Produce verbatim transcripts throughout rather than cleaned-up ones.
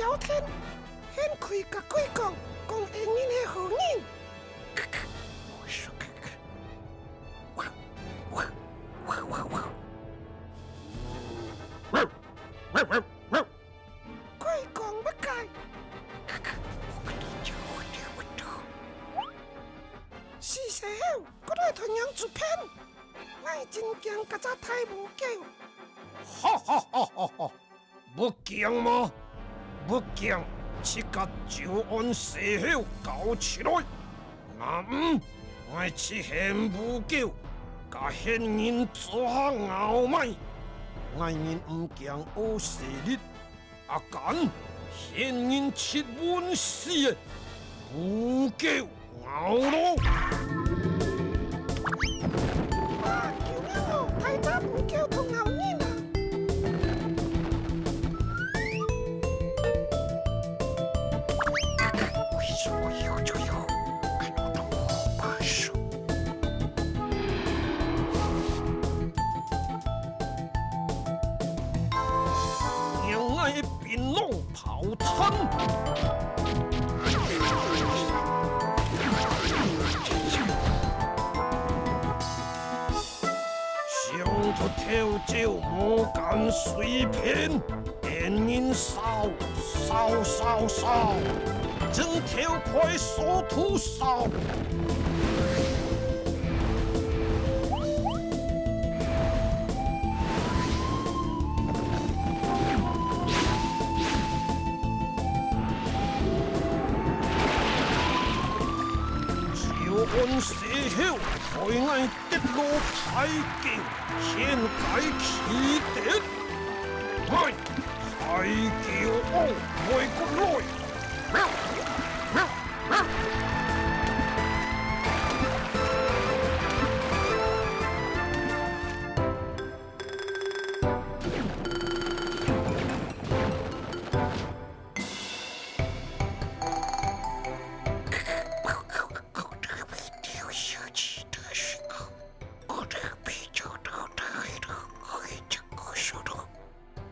老天，掀開甲佢講，講恩人係好人。佢講乜个？是時候，過來同樣做伴。𠊎真驚該隻大烏狗。哈哈哈哈哈！ 毋驚嗎？毋驚，自家招安細猴搞起來。啊，嗯，𠊎自然無救，甲仙人做下咬賣。𠊎人毋驚惡勢力，啊敢，仙人自勻死个，無救。 咬咯！啊，救命哦！大隻烏狗同咬人啊！娘哀个檳榔 炮彈。想著頭就無敢隨便，恩人掃，掃，掃，掃，正頭快掃土掃。 招安細猴，害𠊎跌落大狗，現該企定。嗨，大狗王，快過來！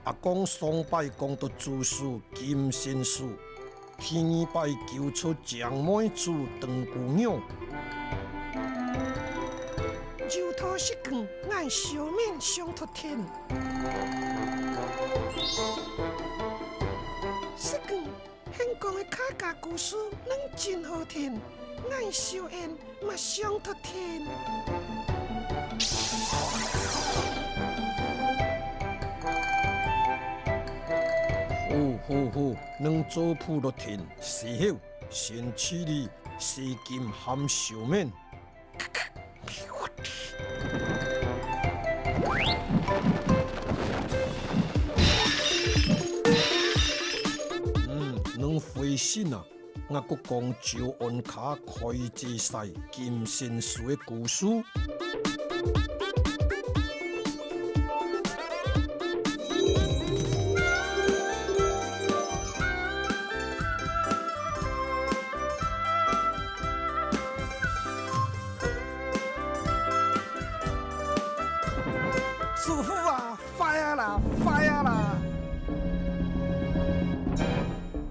阿公上擺講到主事金仙樹，第二擺救出靚妹子鄧姑娘。有道食光，𠊎小命上得天。食光， 你講个客家故事能真好聽，𠊎小恩嘛想得聽。好，好，好，能做譜落聽，時候先去哩，洗金含小面。 嗯，能會信啊！𠊎國公招安客開濟晒金仙樹个故事。 師傅啊，壞啊啦，壞啊啦！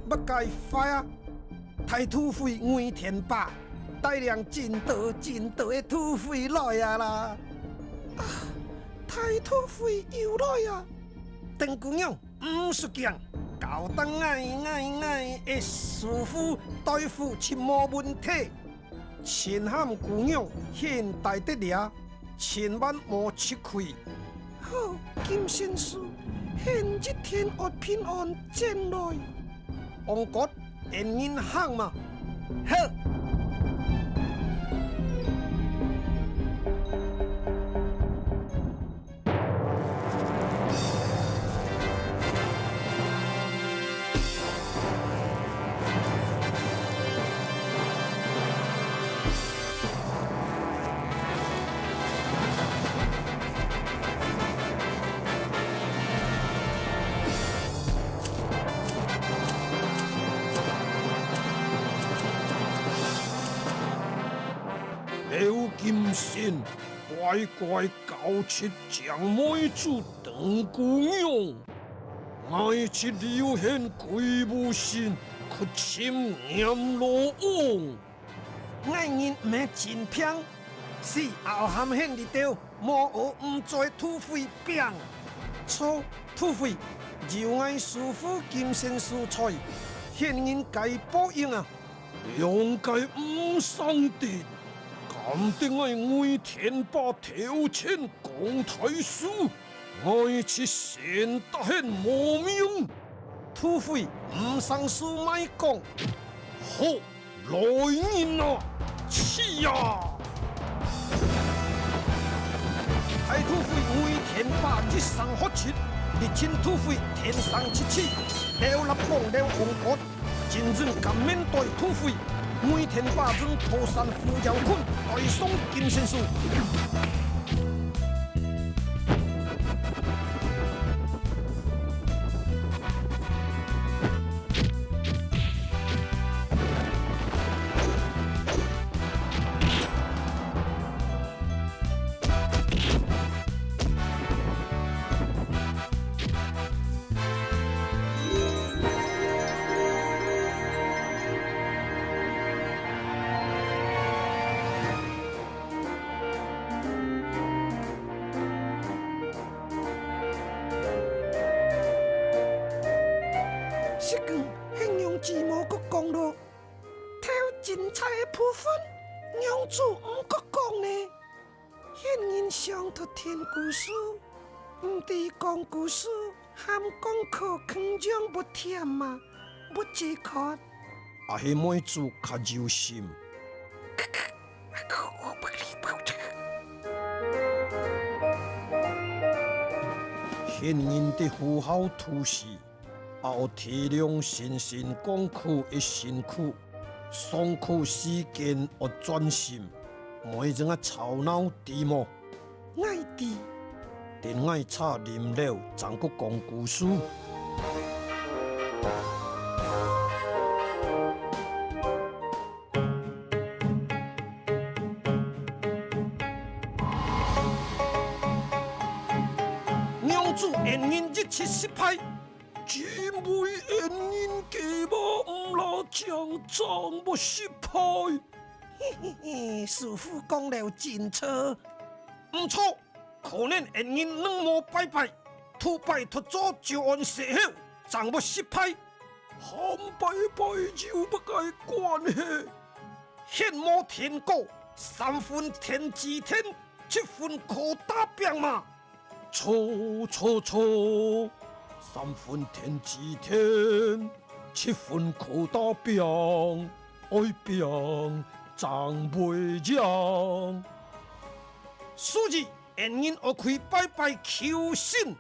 麼个壞啊？大土匪魏天霸帶領真多真多个土匪來啊啦！啊，大土匪又來啊！鄧姑娘， 毋使驚，交等𠊎，𠊎，𠊎个師傅對付就無問題。請喊姑娘現在在這，千萬莫出去。好，金仙樹，現一定愛平安轉來。王哥，恩人行嘛。好。 劉金仙，乖乖交出靚妹子鄧姑娘。，𠊎就溜眩鬼無神，去尋閻羅王。 𠊎人毋係真病，死也喊眩這兜，無好毋在土匪病。著，土匪，有𠊎師傅金仙師在，眩人該報應啊！仰該毋成得，敢得𠊎魏天霸頭前講大事，𠊎就先答應無名。土匪，毋成事莫講。好， 來人啊，去啊！大土匪魏天霸一聲喝出，一群土匪天生七尺，撩立槓撩紅角，真正敢面對土匪。魏天霸用桃山扶搖棍，帶上金仙手。 實梗，係仰子無過講咯？頭精彩个部分，仰子毋過講呢？眩人想讀天故事，毋知講故事 喊功課肯定會忝嘛，會解渴。啊，係妹子較有心。眩人在學校讀書，愛體諒莘莘功課个辛苦，上課時間愛專心，莫整啊吵鬧，知無？ 𠊎知。等𠊎茶啉了，正過講故事。仰子眩人一直失敗，因為眩人計畫毋罅靚，正會失敗。嘿嘿嘿，師傅講了真著。毋著， 可能眩人仰無拜拜，頭擺讀書就恁衰後，正會失敗。喊拜拜有麼个關係？現無聽過，三分天注定，七分靠打拚嘛。著，著，著，三分天注定，七分靠打拚，愛拚正會贏。所以， 𠊎人愛去拜拜求神。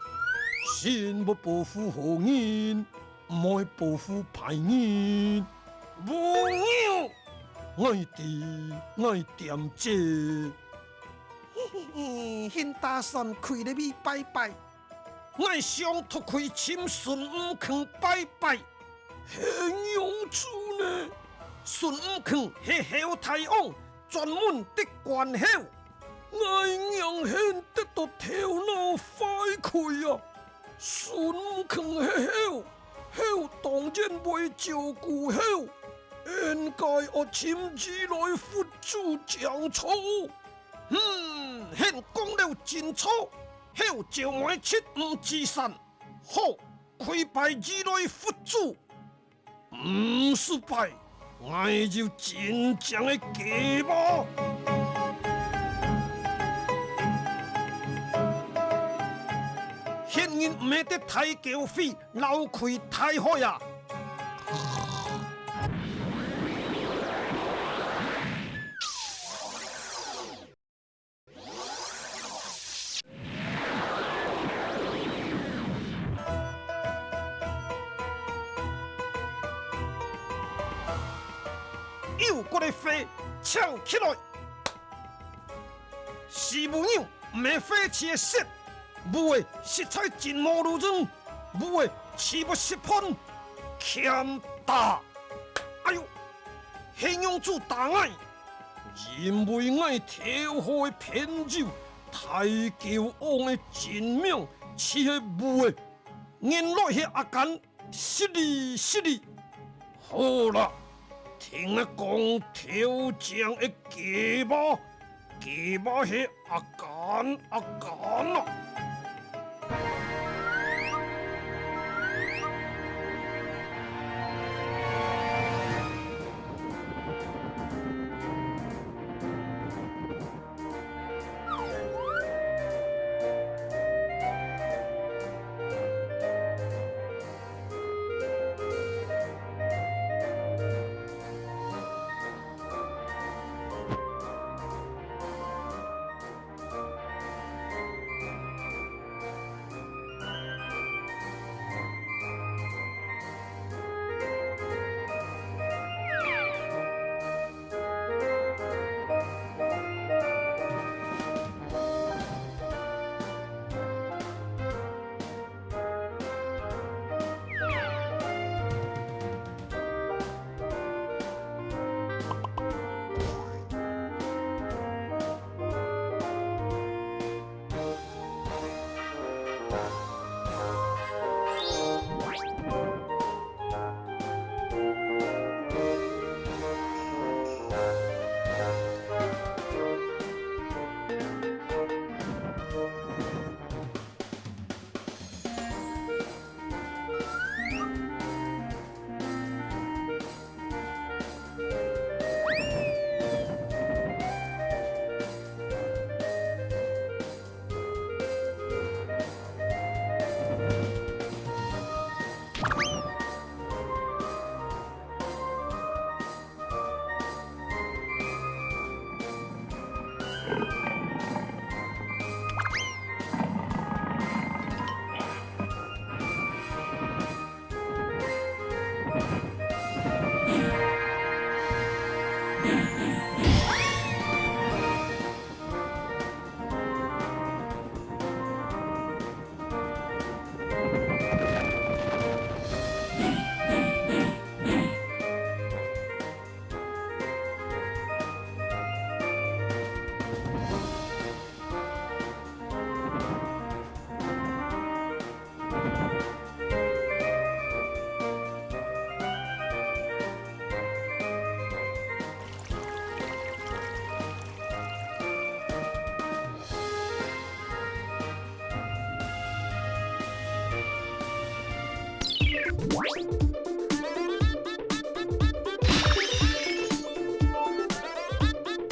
神會保護好人，毋會保護歹人。無有！𠊎知，𠊎點知。嘿嘿嘿，現打算去哪位拜拜？𠊎想討去尋孫悟空拜拜。 係仰子呢？孫悟空係猴大王，專門得關猴。𠊎仰會得到頭腦壞去啊！孫悟空係猴，猴當然會照顧猴，應該愛尋如來佛祖正著。嗯，你講了真著，猴就毋會出五指山。好， 去拜如來佛祖。毋使拜，𠊎有真正个計謀。眩人毋係在大橋尾撈去大海啊！ 有骨个貨，搶起來！死母娘，毋係貨，係个色，母个實在真無路用，母个豈不失判？欠打！哎喲，係仰子打𠊎！ 因為𠊎頭好个朋友大橋王个真名就係母个，原來係阿甘，失禮，失禮。好啦，聽𠊎講頭前个雞嫲，雞嫲係阿甘，阿甘啊！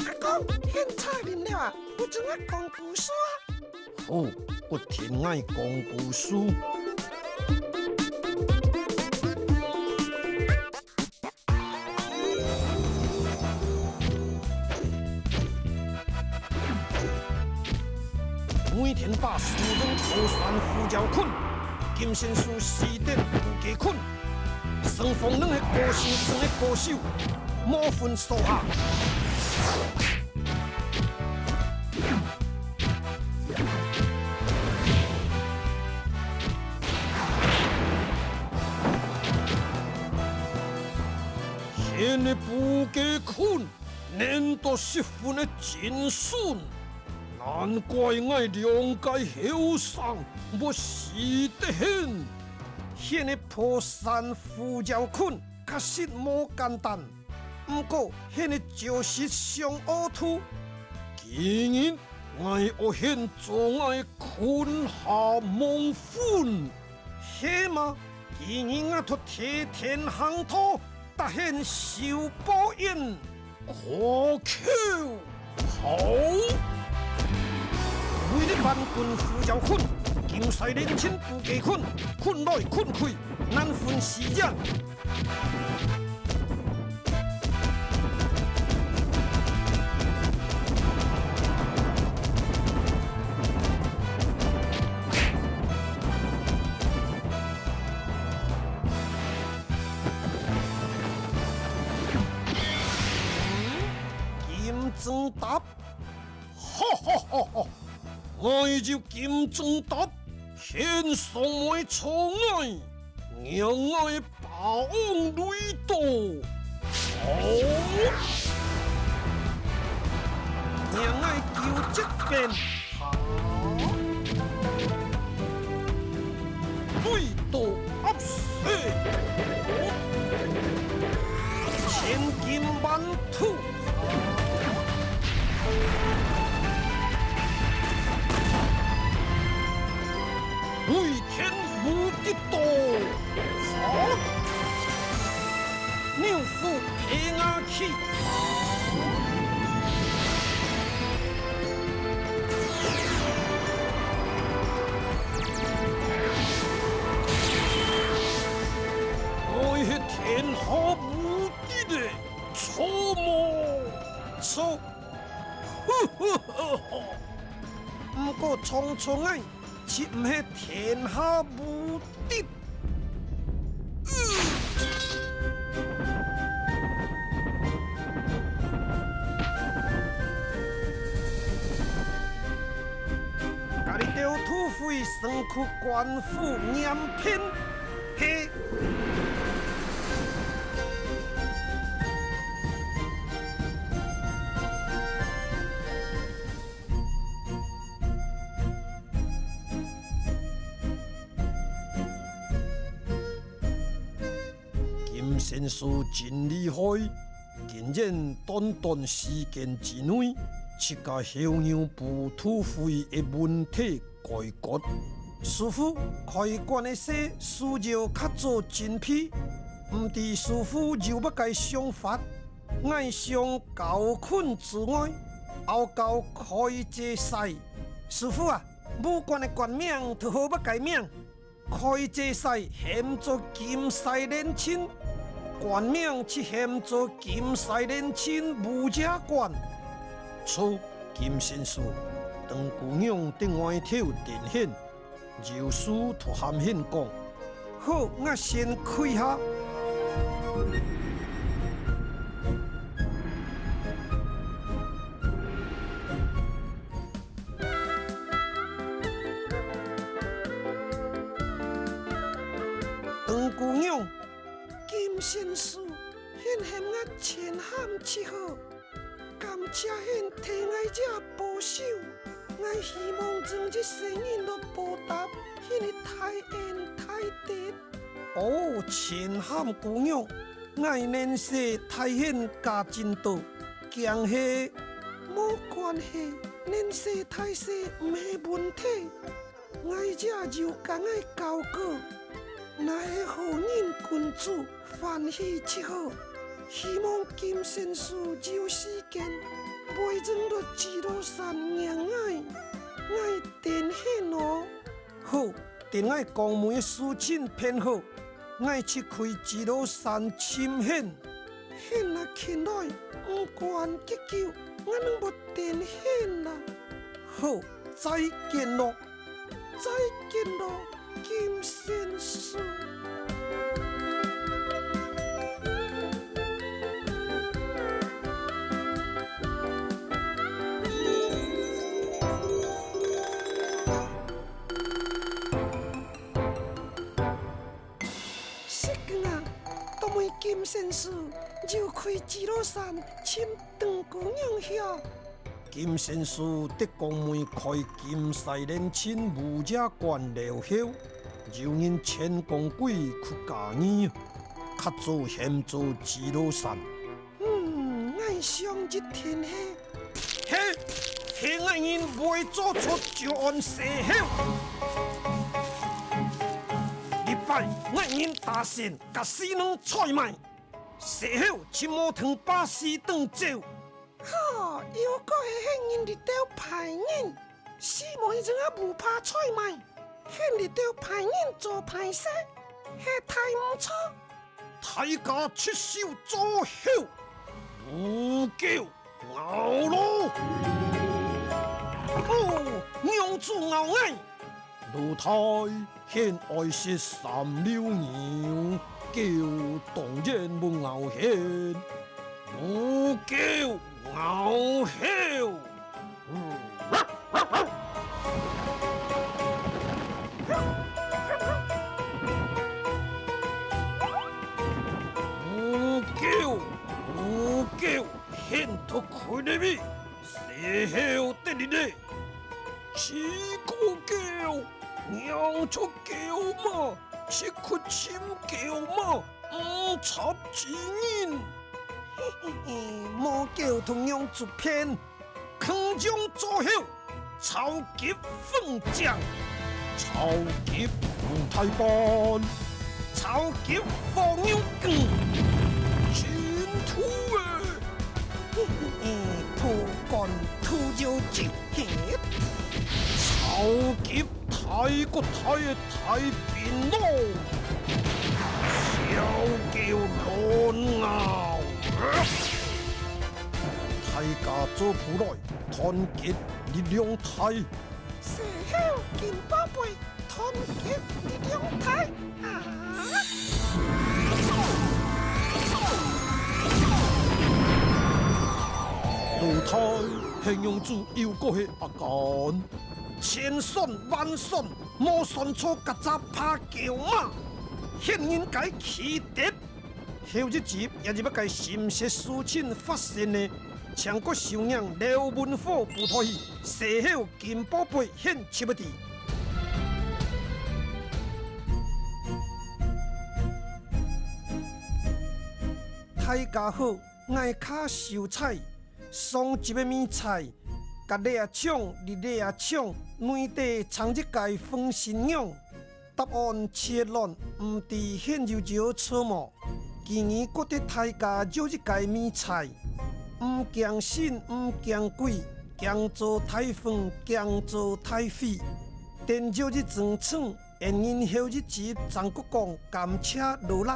阿公，現在臨了啊，不准𠊎講故事啊！好，不聽𠊎講故事。 每天把樹人破山虎妖困，金仙樹死得無雞睏，乘風人係高手，真係高手，莫分所下。 現个無雞睏，練到十分个精神，難怪𠊎兩個後生會死得很。現个破山虎妖困，確實無簡單。 毋過，現个招式傷奧步，今日𠊎愛現做𠊎困下亡魂。係嘛？今日𠊎就替天行道，達現受報應。可口！好！為了還魂虎妖困，金帥練盡無雞睏，睏來睏去，難分死生。 金鐘塔，哈哈哈哈！ 𠊎有金鐘塔，獻上妹助𠊎，讓𠊎霸王雷刀。好，讓𠊎九節變。好，雷刀壓死，千斤萬土，為天無敵刀，好，扭虎皮牙器。 𠊎係天下無敵个，著無？著！毋過創造𠊎，就毋係天下無敵。 該兜土匪身軀官府嚴聘，係。 金仙師真厲害，竟然短短時間之內，自家曉得布土匪个問題解決。師傅，開館个事需要較早準備，毋知師傅有麼个想法？𠊎想教訓之外，拗教開濟勢。師傅啊，武館个館名討好麼个名？ 開濟勢喊做金獅連春，館名就喊做金獅連春武者館。著，金仙師，長姑娘在外頭等歇，有事就喊歇講。好，𠊎先去下。 長姑娘，金仙師，你喊𠊎千喊就好，感謝你替𠊎遮保守，𠊎希望用一生人來報答你个大恩大德。 哦，千喊姑娘，𠊎年歲大你加真多，驚係？無關係，年歲大細毋係問題。𠊎也有甲𠊎教過，若係好人君子，歡喜就好。希望金仙師有時間，會轉來紫羅山迎𠊎，𠊎等你哦。好， 等𠊎講每个事情辦好，𠊎就去紫羅山尋你。你若勤來，毋管幾久，𠊎攏會等你啦。好，再見咯。再見咯，金仙師。 失敬啊，到尾金仙師又去紫羅山尋長姑娘去哦。金仙師得講尾開金獅連春武者館了後，有人前功歸去加二，較早喊做紫羅山。 嗯，𠊎想一定係。係，係𠊎人會做出招安西後。這擺𠊎人打算甲死人出賣，西後就無同巴士轉走。吼，又過係你人這兜歹人，死無一陣啊毋怕出賣，你這兜歹人做歹事，係大毋著。 大家出手阻候，烏狗咬咯！哦，娘子咬𠊎！奴才，你愛食三溜牛，狗當然會咬你。烏狗咬你！ 烏狗，烏狗，現在開你咪，死後得你咧！死个狗，咬出狗嘛！即刻尋狗嫲，毋插嘴人。嘿嘿嘿，無狗同樣作伴，空中作嗷，超級粉漿，超級無大伴，超級火牛梗，真土欸！嘿嘿嘿，土伴土有情。 超級大國大个大檳榔，小狗亂咬。大家做伙來，團結力量大。細猴金寶貝，團結力量大。 啊！老弟，係仰子又過係阿甘？千算萬算，無算錯曱甴怕狗嫲，現人个氣敵。後一集也係麼个心事事情發生呢？ 請各收聽劉文虎舞台劇《細猴金寶貝》，現集个。大家好，𠊎較秀才。上集个謎猜，隔籬啊牆，籬籬啊牆，內底藏一個紅心娘。 答案切亂，毋知現有有錯無？今日閣得大家又一個謎猜，毋驚神，毋驚鬼，驚做大風，驚做大水。等又一陣唱，恩人後一集正閣講甘蔗勞力。